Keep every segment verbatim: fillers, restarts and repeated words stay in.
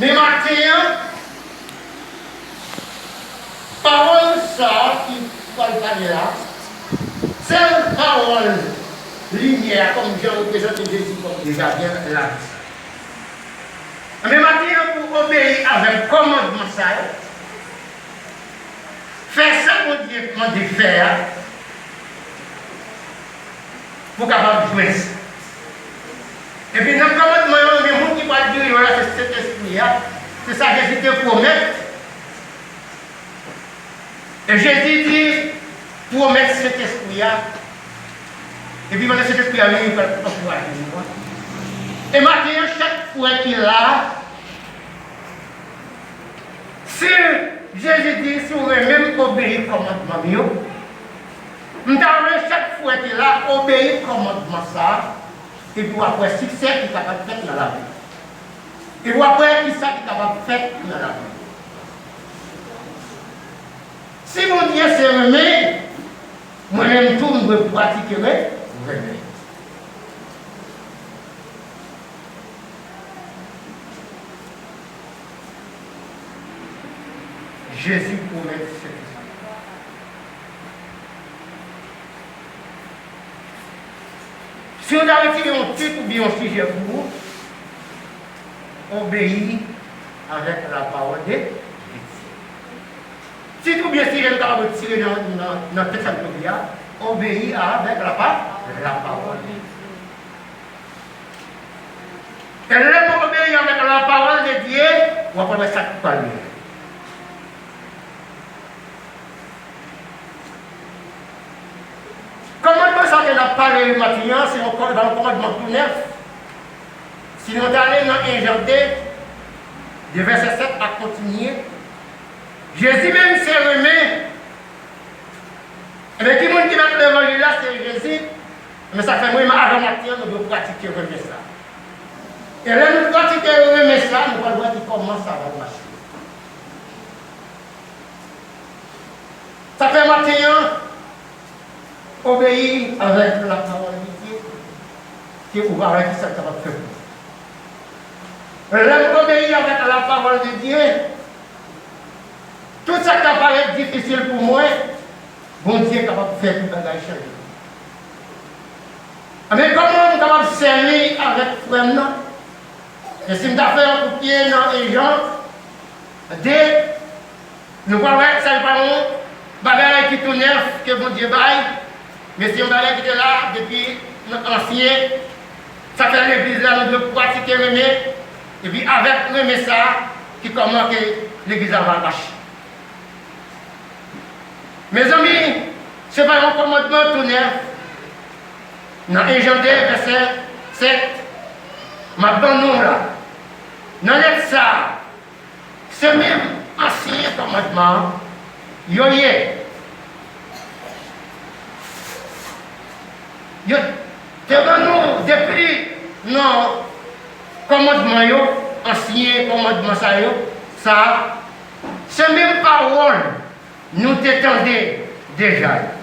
Men maten an, pawòl sa a ki pral pale la, sèl pawòl limyè a, kòm jan yo prezante Jezi kòm deja byen la di sa. Men maten an, pou obeyi avèk kòmandman sa yo, fè sa Bondye mande fè a, pou w kapab jwenn sa. Epi nan kòmandman yo, men moun ki pral dirije w la, se Sentespri a. Se sa Jezi te pwomèt. E Jezi di, pwomèt Sentespri a. Epi pandan Sentespri a vini, li pral ankouraje nou an. E maten an, chak frè ki la a, si Jezi di, "Si w renmen m, obeyi kòmandman m yo," m ta vle chak frè ki la obeyi kòmandman sa a, epi w ap wè siksè ki kapab fèt nan lavi w. Epi w ap wè kisa ki kapab fèt nan lavi w. Si Bondye se renmen, mwen menm tou m dwe pratike re-, renmen. Jezi pwomèt Sentespri. Si w ta retire yon tit oubyen yon sijè pou ou, obeyi avèk lapawòl de, de Dye. Tit oubyen sijè nou kapab retire nan, nan, nan tèks sa nou li a, obeyi avèk lapa-, lapawòl de Dye. E lè nou obeyi avèk lapawòl de Dye, w ap wè sa k pral rive. Kòmandman sa ke n ap pale maten an, se yon kò-, yon kòmandman tou nèf. Si nou t ale nan en Jan de, de vèsè sèt ak kontinye, Jezi menm se renmen. Ebyen, ki moun ki mèt levanjil la? Se Jezi. Men sa k fè mwen menm avè w maten an, nou dwe pratike renmen sa. E lè nou pratike renmen sa, nou pral wè ki kòman sa va mache. Sa k fè maten an, obeyi avèk lapawòl de Dye, ke ou va wè ki sa l kapab fè pou ou. Lè nou obeyi avèk lapawòl de Dye, tout sa k ta parèt difisil pou mwen, Bondye kapab fè tout bagay chanje. Ebyen, kòman m kapab sèvi avèk frè m nan? E si m ta fè yon kout pye nan en Jan de, nou pral wè sa se pa yon bagay ki tou nèf ke Bondye bay, men se yon bagay ki te la depi nan ansyen. Sa fè legliz la, nou dwe pratike renmen, epi avèk renmen sa a, ki kòman ke legliz la va mache. Mezanmi, se pa yon kòmandman tou nèf. Nan en Jan de, vèsè sèt, m ap ban nou la. Nan lèt sa a, se menm ansyen kòmandman an yo ye. Yo te ban nou depi nan kòmandman yo, ansyen kòmandman sa yo, sa a, se menm pawòl nou te tande deja yo.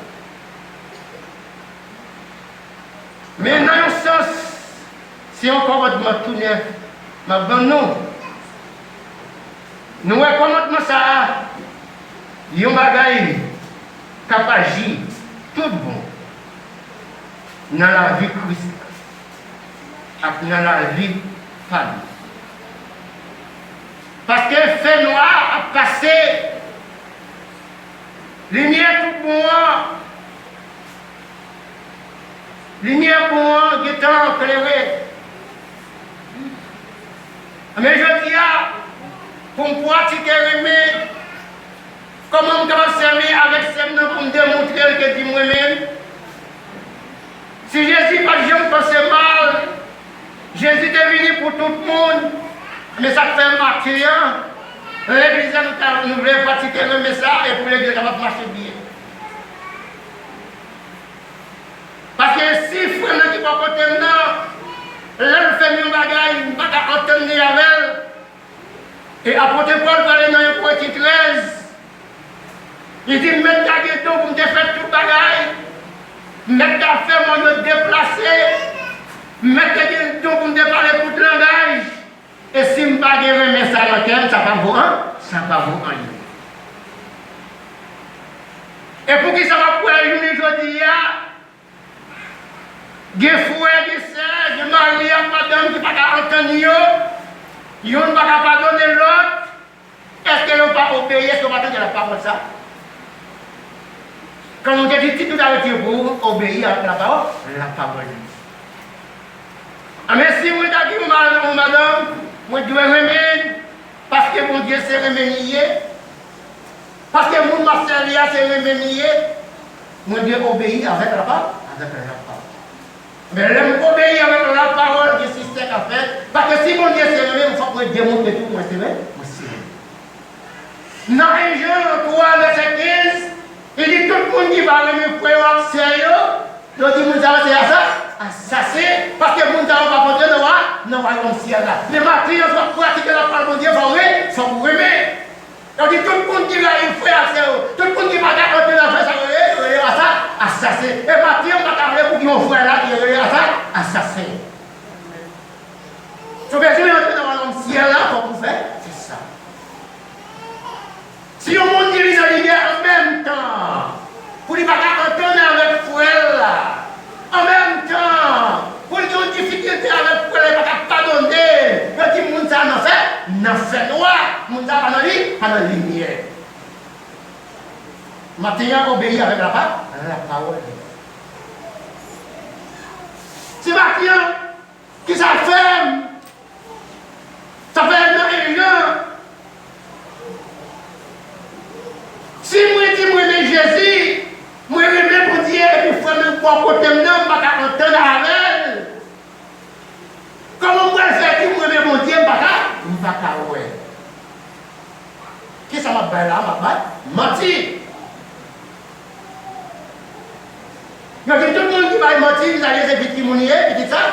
Men nan yon sans, se yon kòmandman tou nèf m ap ban nou. Nou wè kòmandman sa a, yon bagay k ap aji tout bon nan lavi Kris la ak nan lavi pa nou. Paske fènwa ap pase, limyè tout bon an, limyè bon an gentan klere. Men jodi a, pou m pratike renmen, kòman m kapab sèvi avèk sè m nan pou m demontre l ke di m renmen l? Si Jezi pa t janm panse mal, Jezi te vini pou tout moun, men sa k fè maten an, legliz la, nou ta, nou vle pratike renmen sa, e pou legliz la kapab mache byen. Paske si frè m nan ki bò kote m nan, lè l fè m yon bagay, m pa ka antann li avè l, e apot Pòl pale nan yon Korinti trèz, li di, "Mèt ta gen don pou m te fè tout bagay, mèt ta fè mòn yo deplase, mèt te gen don pou m te pale tout langaj, e si m pa gen renmen sa Kè m, sa pa vo an, sa pa vo anyen. E poukisa w ap wè jounen jodi a, gen frè, gen sè, gen mari ak madanm ki pa ka antann yo, youn pa ka padone lòt? Èske yo pa obeyi, èske yo pa tande lapawòl sa? Kan nou te di tit nou ta retire pou ou, obeyi avèk lapawòl, lapawòl li di. Anben, si mwen ta gen yon ma-, yon madanm, mwen dwe renmen l, paske Bondye se renmen li ye, paske moun m ap sèvi a se renmen li ye, mwen dwe obeyi avèk lapawòl, avèk lapawòl. Men lè m obeyi avèk lapawòl, gen siksè k ap fèt, paske si Bondye se renmen m, fòk mwen demontre tou mwen se renmen, mwen se renmen. Nan en Jan twa vèsè kenz, li di, tout moun ki pa renmen frè yo ak sè yo, yo di moun sa yo se asa-, asasen, paske moun sa yo p ap antre nan wa-, nan wayòm syèl la. Men maten an, fò w pratike lapawòl Bondye, fò w re-, fò w renmen. Yo di tout moun ki rayi frè ak sè yo, tout moun ki pa ka antre nan afè sa yo, yo rele, yo rele asa-, asasen. E maten an, m pa ta vle pou gen yon frè la ki rele asa-, asasen. Si w bezwen antre nan wayòm syèl la, fòk ou fè, fè sa. Si yon moun di li nan limyè an menm tan pou li pa ka antann avèk frè l la, an menm tan pou li gen yon difikilte avèk frè l la, li pa ka padone l, yo di moun sa nan fè, nan fènwa, moun sa pa nan li, pa nan limyè. Maten an, obeyi avèk lapa-, lapawòl. Se maten an, Kisa l fè m? Sa fè nan en Jan. Si mwen di m renmen Jezi, mwen renmen Bondye, epi frè m bò kote m nan, m pa ka antann avè l, kòman m pral fè di m renmen Bondye, m pa ka, m pa ka wè? Kisa m ap bay la? M ap bay manti. Yo di tout moun ki bay manti, li ta ye se pitit moun li ye, pitit sa.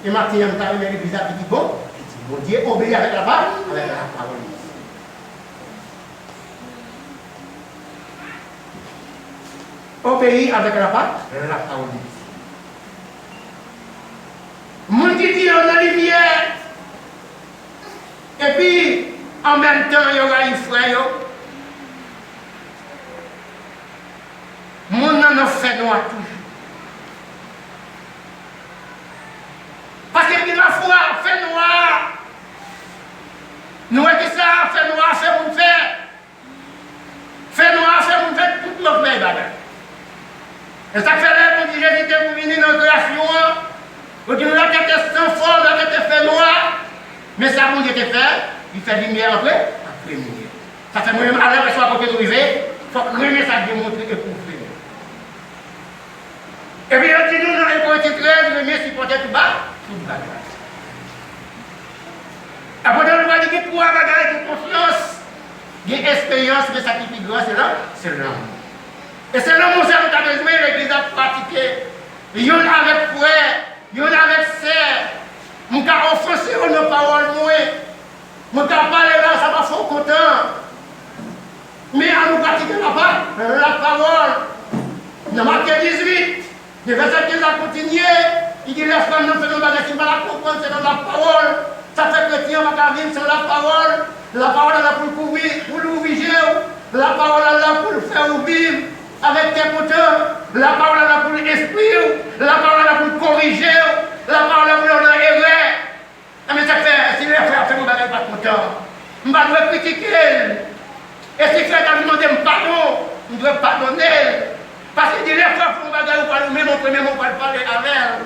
E maten an, m ta renmen legliz la pitit bon, pitit Bondye, obeyi avèk lapa-, avèk lapawòl li di. Obeyi avèk lapa-, lapawòl li di. Moun ki di yo nan limyè, epi, an menm tan, yo rayi frè yo. Moun nan nan fènwa toujou. Paske pi la fwa, fènwa, nou wè kisa fènwa fè moun fè. Fènwa fè moun fè tout mòvèy bagay. E sa k fè lè Bondye Jezi te pou vini nan kreyasyon an, yo di l la te san fòm, la te fènwa, men sa Bondye te fè, li fè limyè antre an premye. Sa fè mwen menm, alèkèlswa kote nou rive, fòk renmen sa Dye montre e pwouve nou. Epi yo di nou nan Ebre trèz, renmen sipòte tout ba-, tout bagay. Apot Pòl di gen twa bagay, gen konfyans, gen esperyans, men sa ki pi gran, se lan-, se lanmou. E se lanmou sa nou ta bezwen, legliz la pratike. Youn avèk frè, youn avèk sè. M ka ofanse yo nan pawòl mwen. Mwen ka pale la, sa pa fè w kontan. Men ann nou pratike lapa-, lapawòl. Nan Matye dizuit, de vèsè kenz la kontinye, li di lè frè m nan fè yon bagay, si m pa ta konprann se nan lapawòl, sa fè kretyen an pa ka viv san lapawòl. Lapawòl la la pou l kouvri, pou l ouvri je w. Lapawòl la la pou l fè w viv avèk kè kontan. Lapawòl la la pou l enstwi w. Lapawòl la la pou l korije w. Lapawòl la pou l nan erè. Enben, sa k fè, si lè frè a fè yon bagay m pa kontan, m pa dwe kritike l. E si frè a ta vin mande m padon, m dwe padone l. Paske di lè frè a fè yon bagay ou pral, ou menm, ou menm ou pral pale avè l.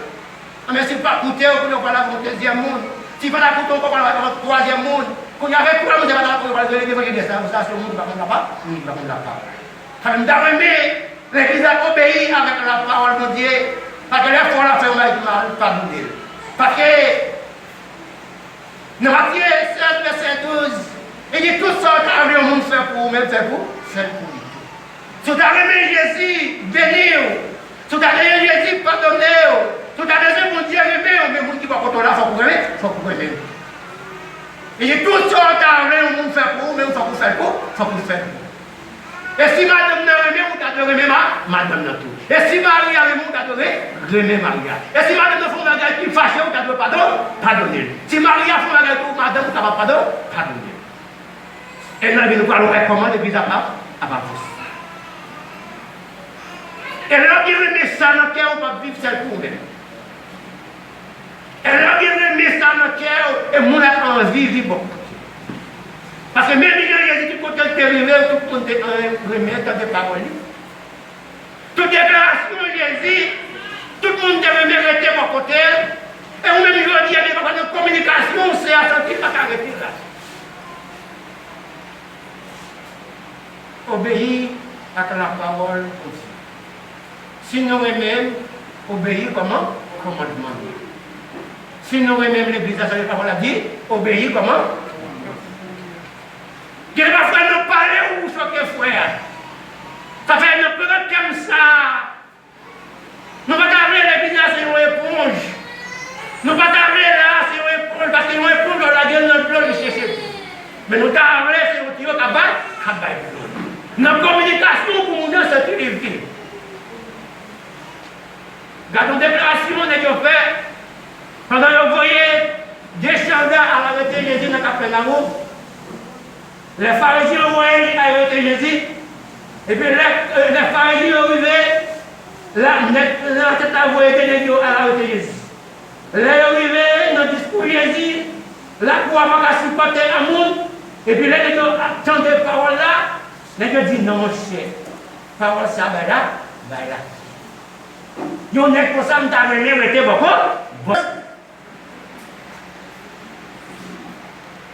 Enben, si l pa koute w, kounye a ou pral avè yon dezyèm moun. Si l pa ta koute w ankò, ou pral avè yon twazyèm moun. Kounye a avèk twa moun, se pa ta koute w, ou pral rele devan legliz la, ou sa se yon moun ki pa konn lapa-, moun ki pa konn lapawòl. Sa fè m ta renmen legliz la obeyi avèk lapawòl Bondye, paske lè frè w la fè yon bagay ki mal, padone l. Paske nan Matye sèz, vèsè douz, li di, tout sa w ta vle yon moun fè pou ou menm, fè pou, fè l pou li tou. Si w ta renmen Jezi, beni w. Si w ta renmen Jezi, padone w. Si w ta bezwen Bondye renmen w, men moun ki bò kote w la, fòk ou renmen, fòk ou renmen l. Li di, tout sa w ta vle yon moun fè pou ou menm, fòk ou fè l pou, fòk ou fè l pou. E si madanm nan renmen w, ou ta dwe renmen ma-, madanm nan tou. E si mari a renmen w, ou ta dwe re-, renmen mari a. E si madanm nan fè yon bagay ki fache w, ou ta dwe padon-, padone l. Si mari a fè yon bagay pou madanm, ou kapab padon-, padone l. E nan men nou pral wè kòman legliz ap, ap avanse. E lè w gen renmen sa nan kè w, w p ap viv sèl pou ou menm. E lè w gen renmen sa nan kè w, e moun ap anvi vin bò kote w. Paske menm jan Jezi, tout kote l te rive, tout moun te renmen tande pawòl li. Tout deklarasyon Jezi, tout moun te renmen rete bò kote l. E ou menm jodi a, depi w pa nan kominikasyon, se a santi l pa ka rete la. Obeyi ak lapawòl Bondye. Si nou renmen m, obeyi kòman? Kòmandman m yo. Si nou renmen m, legliz la, sa lapawòl la di, obeyi kòman? Gen pafwa nou pale ou choke frè a. Sa fè nan plen tèm sa a, nou pa ta vle legliz la se yon eponj. Nou pa ta vle la se yon eponj, paske yon eponj, lè w lage l nan dlo, li seche tou. Men nou ta vle se yon tiyo k ap bay, k ap bay dlo. Nan kominikasyon pou moun yo santi li viv. Gade yon deklarasyon nèg yo fè pandan yo voye de sòlda al arete Jezi nan Kapènawoum. Lè Farizyen yo voye li arete Jezi, epi lè, lè Farizyen yo rive, la, nèg nan tèt la voye de nèg yo al arete Jezi. Lè yo rive nan diskou Jezi, lakou a pa ka sipòte yon moun, epi lè nèg yo ap tande pawòl la, nèg yo di, "Non, monchè, pawòl sa bay la, bay la." Yon nèg konsa, m ta renmen rete bò ko-, bò.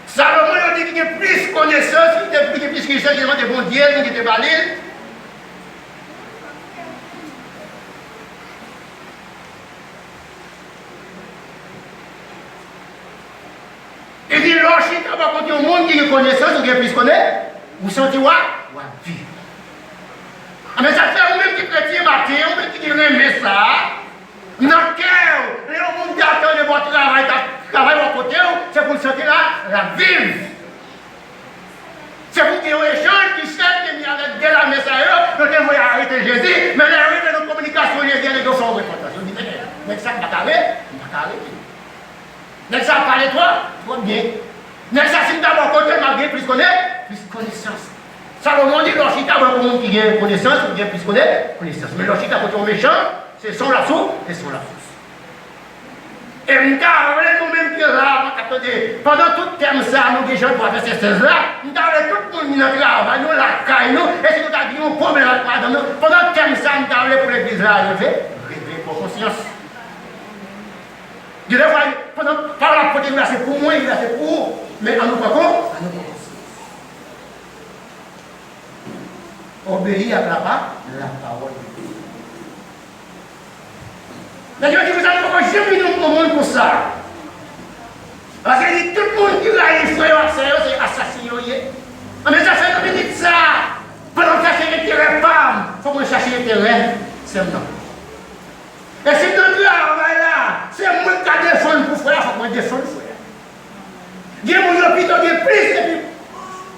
Salomon, yo di ki gen plis konesans, ki te, ki gen plis richès, li te mande Bondye, li te ba li l. Li di, lè w chita bò kote yon moun ki gen konesans, ou gen plis kone-, ou santi w ap, w ap viv. Anben, sa fè ou menm ki kretyen maten, ou menm ki gen renmen sa a, nan kè w, lè yon moun te ap tande bò travay, t ap travay bò kote w, se pou l santi la, l ap viv. Se pou gen yon echanj ki fèt, te gen avèk de lame sa yo, yo te voye arete Jezi, men lè yo rive nan kominikasyon Jezi a, nèg yo fè yon repantans. Yo di, men, nèg sa, m pa ka re-, m pa ka arete. Nèg sa pale twò, twò byen. Nèg sa, si m ta bò kote l, m ap gen plis kone-, plis konesans. Salomon di, lè w chita bò kote yon moun ki gen konesans, ou gen plis kone-, konesans. Men lè w chita kote yon mechan, se san w l ap sou-, se san w l ap souse. E m ta vle nou menm ki la, k ap tande, pandan tout tèm sa a, nou gen Jan twa vèsè sèz la, m ta vle tout moun ki nan travay nou, lakay nou, e si nou ta gen yon pwoblèm ak madanm nou, pandan tèm sa a, m ta vle pou legliz la leve, leve pran konsyans. Gen de fwa, pandan pawòl ap pote, li la se pou mwen, li la se pou ou. Men ann nou pran kon-, ann nou pran konsyans. Obeyi ak lapa-, lapawòl de Dye. Nèg yo di konsa, nou poko janm vin yon, yon moun konsa. Paske li, tout moun ki rayi frè yo ak sè yo, se asasen yo ye. Anben, sa fè nan minit sa a, pandan m chache enterè pa m, fòk mwen chache enterè sè m nan. E si m nan travay la, se mwen k ka defann pou frè a, fòk mwen defann frè a. Gen moun yo pito gen plis, epi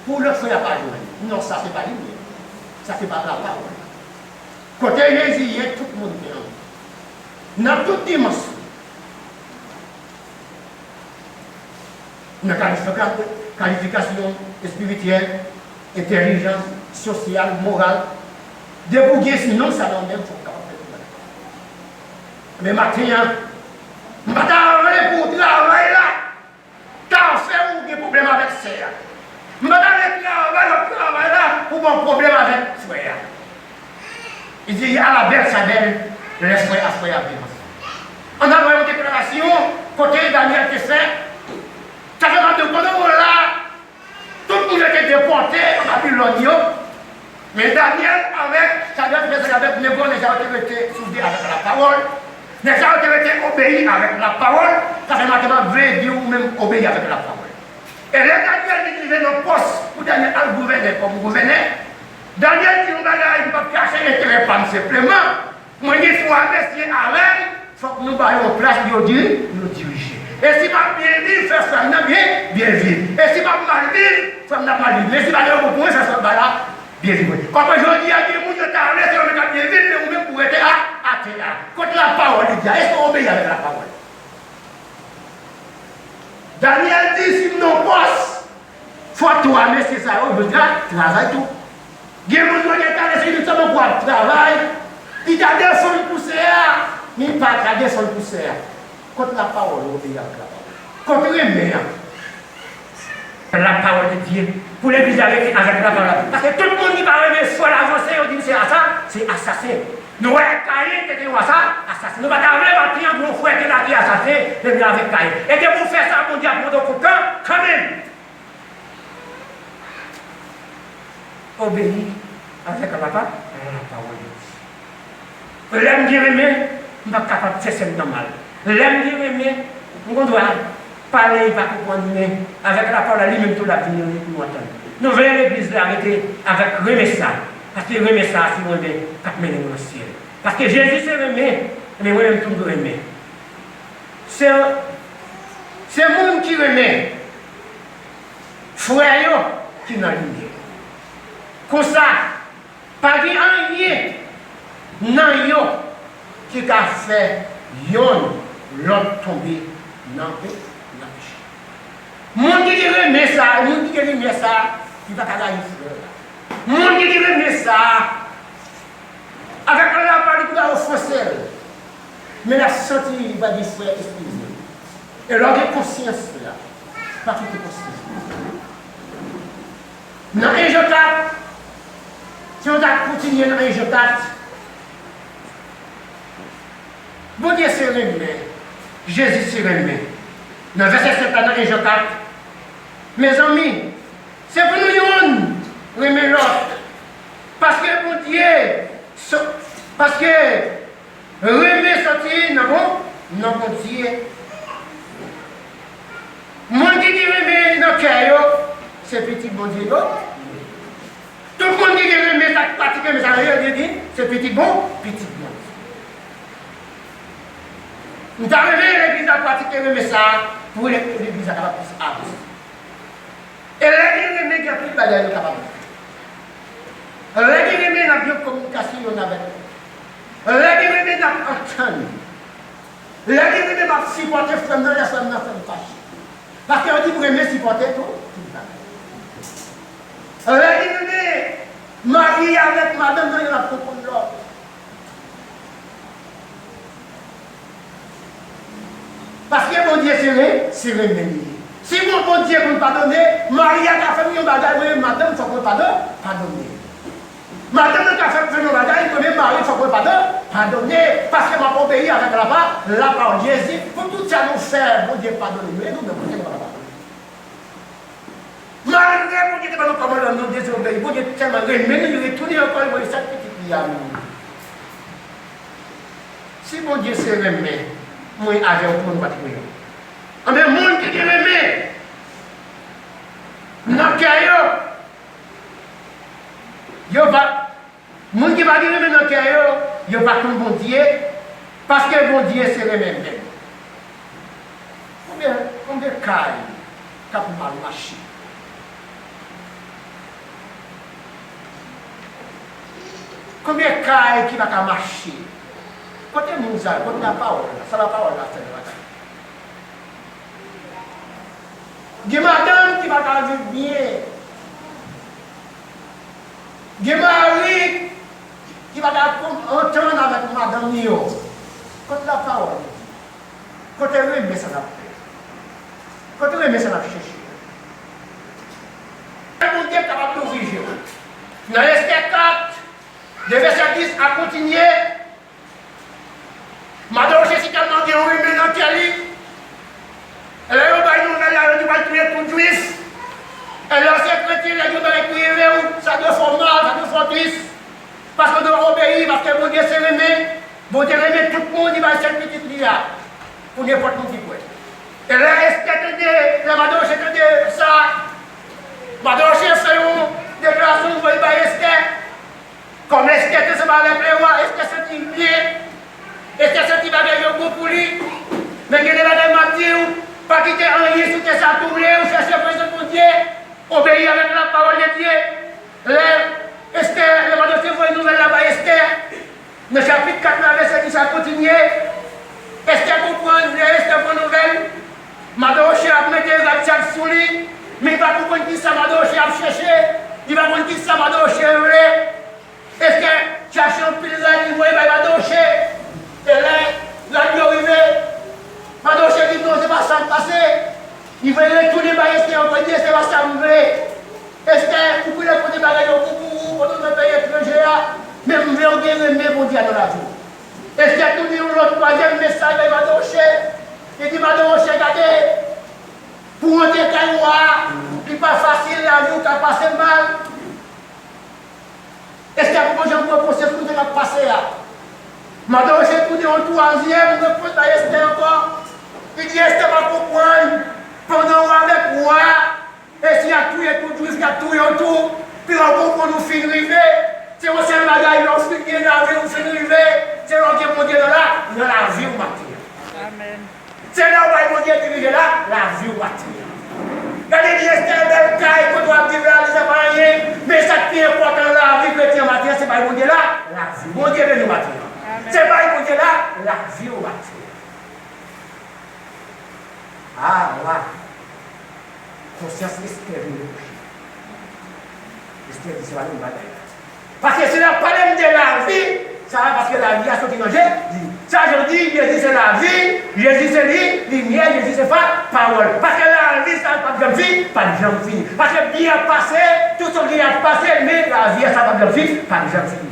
pou lòt frè a pa jwenn. Non, sa se pa li menm. Sa se pa lapawòl. Kote Jezi ye, tout moun gen anvi. Nan tout dimansyon. Nan kalif-, nan kalifikasyon espirityèl, entèlijans, sosyal, moral. Depi w gen non sa nan menm, fòk w kapab fè tout bagay. Men maten an, m pa ta vle pou travay la ta fè ou gen pwoblèm avèk sè a. M pa ta vle travay, w ap travay la pou w gen pwoblèm avèk frè a. Li di, ala bèl sa bèl, lè frè a frè a vin ansanm. Ann al wè yon deklarasyon kote Danyèl te fè. Sa fè m ap di w, pandan w la, tout moun yo te depòte Babilòn yo. Men Danyèl avèk Chadrak, Mechak avèk Abèdnego, nèg sa yo te rete soude avèk lapawòl. Nèg sa yo te rete obeyi avèk lapawòl. Sa fè maten m ap vle di w menm obeyi avèk lapawòl. E lè Danyèl vin rive nan pòs pou Danyèl al gouvènè kòm gouvènè, Danyèl di yon bagay, m p ap chache enterè pa m senpleman. Mwen gen twa mesye avè m, fòk nou ba yo yon plas pou yo diri-, yo dirije. E si m ap byen viv, fè frè m nan byen, byen viv. E si m ap mal viv, frè m nan ap mal viv. Men si bagay yo bon pou mwen, fè frè m la byen viv. Kòm jodi a, gen moun yo ta vle se yo menm k ap byen viv, men ou menm pou w A, atè a. Kot lapawòl de Dye a? Èske w obeyi avèk lapawòl? Danyèl di, si m nan pòs, fò twa mesye sa yo, yo tra-, travay tou. Gen moun yo gen talè, se li sèlman pou ap travay. Li ta defann pou sè a, men li pa ka defann pou sè a. Kot lapawòl ou obeyi avèk lapawòl? Kot renmen an? Lapawòl de Dye. Pou legliz la rete avèk lapawòl la. Paske tout moun ki pa renmen frè l avanse, yo di l se asa-, se asasen. Nou wè Kayen te gen yon asa-, asasen. Nou pa ta vle maten an pou yon frè te lage asasen, menm jan avèk Kayen. E depi w fè sa, Bondye ap mande w kont lan kanmenm. Obeyi avèk lapa-, lapawòl de Dye. Lè m gen renmen, m p ap kapab fè sè m nan mal. Lè m gen renmen, m gon dwa pale, li pa konprann, men avèk lapawòl la, li menm tou l ap vini pou nou antann. Nou vle legliz la rete avèk renmen sa, paske renmen sa, se renmen k ap mennen nou nan syèl. Paske Jezi se renmen, men mwen menm tou m dwe renmen. Se, se moun ki renmen frè yo ki nan limyè. Konsa, pa gen anyen nan yo ki ka fè yonn lòt tonbe nan pe-, nan peche. Moun ki gen renmen sa, moun ki gen limyè sa, li pa ka rayi frè la. Moun ki gen renmen sa, avèk lapawòl li pou ta ofanse l. Men l ap santi li va di, "Frè, eskize m." E lè w gen konsyans la, pa kite konsyans la. Nan en Jan kat, si nou ta kontinye nan en Jan kat, Bondye se renmen, Jezi se renmen. Nan vèsè sèt la, nan en Jan kat, mezanmi, se pou nou yonn renmen lòt. Paske Bondye, so-, paske Renmen soti nan bon, nan Bondye. Moun ki gen renmen nan kè yo, se pitit Bondye yo. Tout moun ki gen renmen sa, ki pratike renmen sa, yo di, di, se pitit bon, pitit Bondye. M ta renmen legliz la pratike renmen sa pou le-, legliz la kapab plis avanse. E lè gen renmen, gen anpil bagay nou kapab fè. Lè gen renmen, n ap gen kominikasyon youn avèk lòt. Lè gen renmen, n ap antann. Lè gen renmen, m ap sipòte frè m nan lè frè m nan fè m fache. Paske yo di m renmen sipòte tou, tout bagay. Lè gen renmen, mari avèk madanm nan, yo ap konprann lòt. Paske Bondye se ren-, se renmen li ye. Si bon, Bondye konn padone, mari a ka fè m yon bagay, mwen menm madanm fòk mwen padon-, padone. Madanm nan ka fè m fè m yon bagay, mwen menm mari fòk mwen padon-, padone. Paske m ap obeyi avèk lapa-, lapawòl Jezi. Pou tout sa nou fè, Bondye padone nou. E nou menm, Bondye nou pa padone. Malgre Bondye te ban nou kòmandman, nou dezobeyi. Bondye tèlman renmen nou, li retounen ankò, li voye sèl pitit li a nou. Si Bondye se renmen, mwen avè w tou, nou pa t renmen. Anben, moun ki gen renmen nan kè yo, yo va Moun ki pa gen renmen nan kè yo, yo pa konn Bondye, paske Bondye se renmen menm. Konbyen, konbyen kay k ap mal mache? Konbyen kay ki pa ka mache? Kote moun sa yo? Kote lapawòl la? Sa lapawòl la fè nan lakay? Gen madanm ki pa ka viv byen. Gen mari ki pa ka konn antann avèk madanm li yo. Kote lapawòl de Dye? Kote renmen sa n ap fè? Kote renmen sa n ap chèche? Bondye kapab louvri je w. Nan Estè kat, de vèsè dis a kontinye, Madòche si tèlman gen yon renmen nan kè li, lè yo bay nouvèl la, yo di pral touye tout jwif. E lè w se kretyen, lè gen yon bagay ki rive w, sa dwe fè w mal, sa dwe fè w tris. Paske w dwe obeyi, paske Bondye se renmen. Bondye renmen tout moun, li bay sèl pitit li a pou nenpòt moun ki kwè. E lè Estè tande, lè Madòche tande sa, Madòche fè yon deklarasyon, l voye bay Estè. Kòm Estè te ansanm avèk lewa, Estè santi l byen. Estè santi bagay yo bon pou li. Men gen de bagay m ap di w, pa kite anyen sou tè sa twouble w, chèche prezans Bondye, obeyi avèk lapawòl de Dye. Lè Estè, lè Madòche voye nouvèl la bay Estè, Nan chapit kat la, vèsè dis la kontinye. Estè konprann, lè Estè pran nouvèl, Madan Woche ap mete rad chak sou li, men li pa konprann kisa Madan Woche ap chèche, li pa konn kisa Madan Woche vle. Estè chache anpil rad, li voye bay Madan Woche. E lè rad yo rive, Madan Woche di non, se pa sa k pase. Li voye retounen bay Estè ankò, li di Estè pa sa m vle. Estè, ou konnen kote bagay yo bon pou ou, kote w nan peyi etranje a, men m vle w gen renmen Bondye a nan lavi w. Estè tounen yon lòt twazyèm mesaj bay Madan Woche. Li di Madan Woche, gade, pou w antre kay wa a, li pa fasil, lavi w ka pase mal. Estè poko janm pran konsyans sou sa k ap pase a. Madan Woche tounen yon twazyèm repons bay Estè ankò. Li di Estè pa konprann, pandan w avèk wa a, e si y ap touye tout Jwif, y ap touye w tou. Pi w konprann ou fin rive. Se yon sèl bagay, lè w fin gen lavi, ou fin rive, se lè w gen Bondye nan la, nan lavi w maten an. Amèn. Se lè w bay Bondye dirije la, lavi w ap chanje. Gade byen, Estè, bèl kay kote w ap viv la, li sa pa anyen. Men sa k pi enpòtan nan lavi kretyen maten an, se bay Bondye la, lavi w. Bondye beni w maten an. Amèn. Se bay Bondye la, lavi w ap chanje. A, wa. Konsyans Estè vin touche. Estè di, se pa menm bagay la. Paske si l ap pale m de lavi, sa paske lavi a soti nan Jezi. Sa Jan di, Jezi se lavi, Jezi se li, limyè, Jezi se pa, pawòl. Paske lavi sa p ap janm fini, p ap janm fini. Paske byen ap pase, tout sa ki ap pase, men lavi a sa p ap janm fini, p ap janm fini.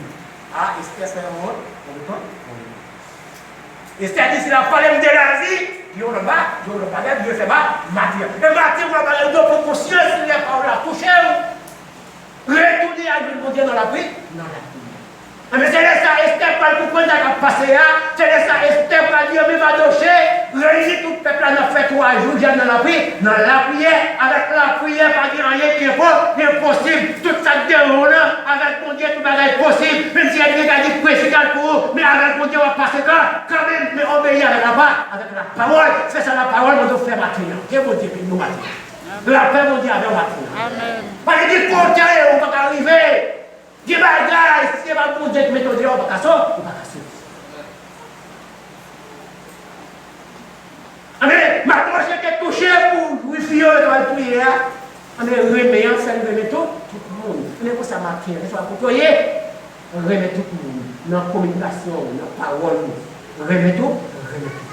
A, Estè fè yon wont, yon wont, yon wont. Estè di, si l ap pale m de lavi, yon lòt ba, yon lòt bagay, Bondye fè ba, maten an. E maten an, yon lòt bagay, ou dwe pran konsyans, lè pawòl la touche w, retounen al jwenn Bondye nan lapri, nan lapriyè. Enben, se lè sa Estè pral konprann sa k ap pase a, se lè sa Estè pral di, enben, Madoche, reyini tout pèp la, n ap fè twa jou jèn nan lapri, nan lapriyè, avèk lapriyè, pa gen anyen ki enpo-, enposib. Tout sa k devan w lan, avèk Bondye, tout bagay posib. Menm si ènmi ka di prese kal pou ou, men avèk Bondye, w ap pase kan, kanmenm, men obeyi avèk lapa, avèk lapawòl. Se sa lapawòl Bondye fè maten an. Ke Bondye beni w maten an. Lapè Bondye avè w maten an. Amèn. Pa gen kote ou pa ka rive. Gen bagay, si se pa Bondye ki mete w deyò, ou pa ka sot, ou pa ka soti. Anben, Madoche te touche pou Jwif yo, yo t al touye a. Anben, renmen an, fè l renmen tou, tout moun. Anben, konsa maten an, keswa kote w ye, renmen tout moun. Nan kominikasyon w, nan pawòl ou, renmen tou, renmen tout.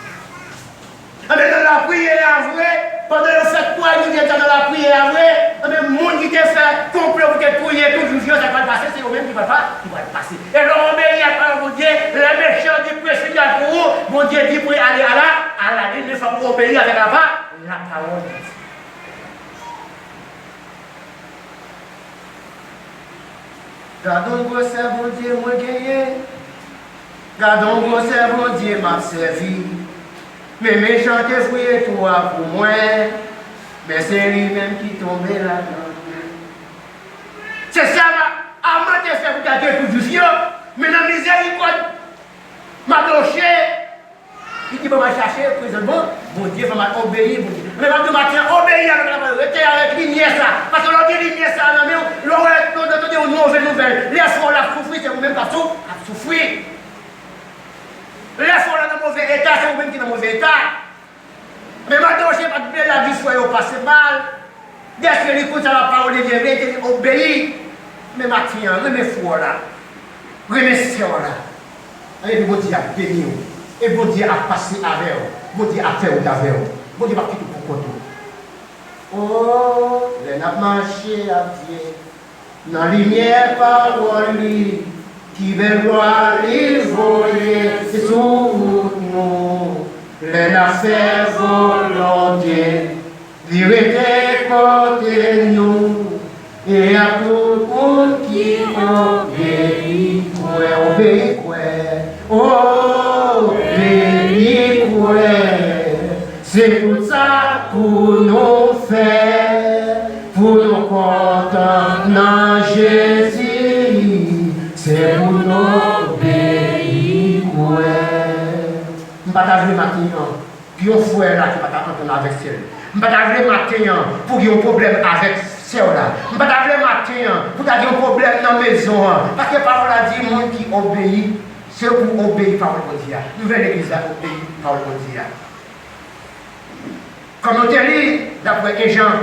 Anben, nan lapriyè a vre, pandan yo fè twa jou jèn sa nan lapriyè a vre, anben, moun ki te fè konplo pou te touye tout Jwif yo, sa pral pase, se yo menm ki pral pa, ki pral pase. E lè w obeyi ak pawòl Bondye, lè mechan di prese kal pou ou, Bondye di pou ale ala, ala li, men fòk ou obeyi avèk lapa, lapawòl Bondye. Gad on gwosè Bondye mwen genyen. Gad on gwosè Bondye m ap sèvi. Men mechan te fouye twou a pou mwen. Men se li menm ki tonbe ladan l. Se sa Aman te fè pou ta detwi Jwif yo. Men nan mizèrikòd Madoche, li di, "Ban m al chache prezans Bon-, Bondye, ban m al obeyi Bondye." Men m ap di w maten an, obeyi avèk lapawòl, rete avèk limyè sa. Paske lè w gen limyè sa nan men w, lè w wè, lè w tande yon move nouvèl, lè frè w la ap soufri, se ou menm k ap sou-, ap soufri. Lè frè w la nan move eta, se ou menm ki nan move eta. Men Madoche pa t vle lavi frè yo pase mal. Dèske li konn sa lapawòl de Dye vle, li te obeyi. Men maten an, renmen frè w la. Renmen sè w la. Epi Bondye ap beni w. E Bondye ap pase avè w. Bondye ap fè wout avè w. Bondye p ap kite w poukont ou. O, lè n ap mache ak Dye, nan limyè pawòl li, ki bèl glwa li voye sou wout nou. Lè n ap fè volonte, li rete kote nou. E a tout moun ki obeyi, kwè, obeyi, kwè, obeyi, kwè. Se tout sa pou nou fè, pou nou kontan nan Jezi, se pou nou obeyi, kwè. M pa ta vle maten an pou yon frè la ki pa ta antann avèk sè l. M pa ta vle maten an pou gen yon pwoblèm avèk sè w la. M pa ta vle maten an pou ta gen yon pwoblèm nan mezon an. Paske pawòl la di moun ki obeyi Se pou obeyi pawòl Bondye a. Nouvèl legliz la obeyi pawòl Bondye a. Kòm nou te li, dapre en Jan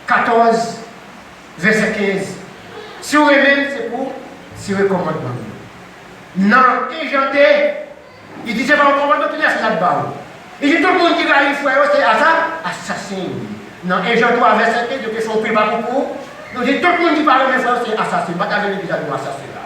katòz, vèsè kenz, si w renmen m, se pou w sere kòmandman m yo. Nan en Jan de, li di, se pa yon kòmandman ki nèf m ap ba w. Li di, tout moun ki rayi frè yo, se asa-, asasen yo ye. Nan en Jan twa, vèsè kenz, yo te fè yon pil bakou pou ou. Yo di, tout moun ki pa renmen frè yo, se asasen. M pa ta vle legliz la di yon asasen la.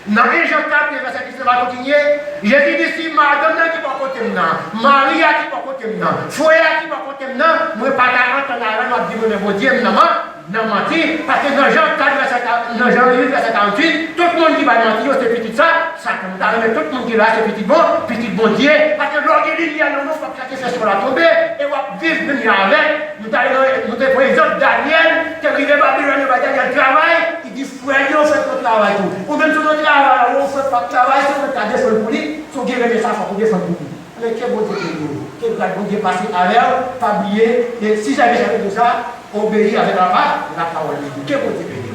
Nan en Jan kat, vèsè diznèf la kontinye, Jezi di, si madanm nan ki bò kote m nan, mari a ki bò kote m nan, frè a ki bò kote m nan, mwen pa ka antann avè l, m ap di, mwen, men Bondye, m nan man-, nan manti, paske nan Jan kat, vèsè ka-, nan Jan uit, vèsè karanntuit, tout moun ki bay manti yo, se pitit sa, Satan. M ta renmen tout moun ki la, se pitit bon, pitit Bondye, paske lè w gen limyè nan men w, w p ap chache fè sòl la tonbe, e w ap viv menm jan avè l. Nou ta, nou te pran egzanp Danyèl, te rive Babilòn, yo bay Danyèl travay, li di frè l yo fè l travay tou. Ou menm si w nan travay, ou frè pa t travay, se ou menm k ap defann pou li, si w gen renmen sa, fòk ou defann pou li. Men ke Bondye beni w, ke gras Bondye pase avè w, pa bliye, e si zèvis avèk nou sa, obeyi avèk lapa-, lapawòl de Dye. Ke Bondye beni w.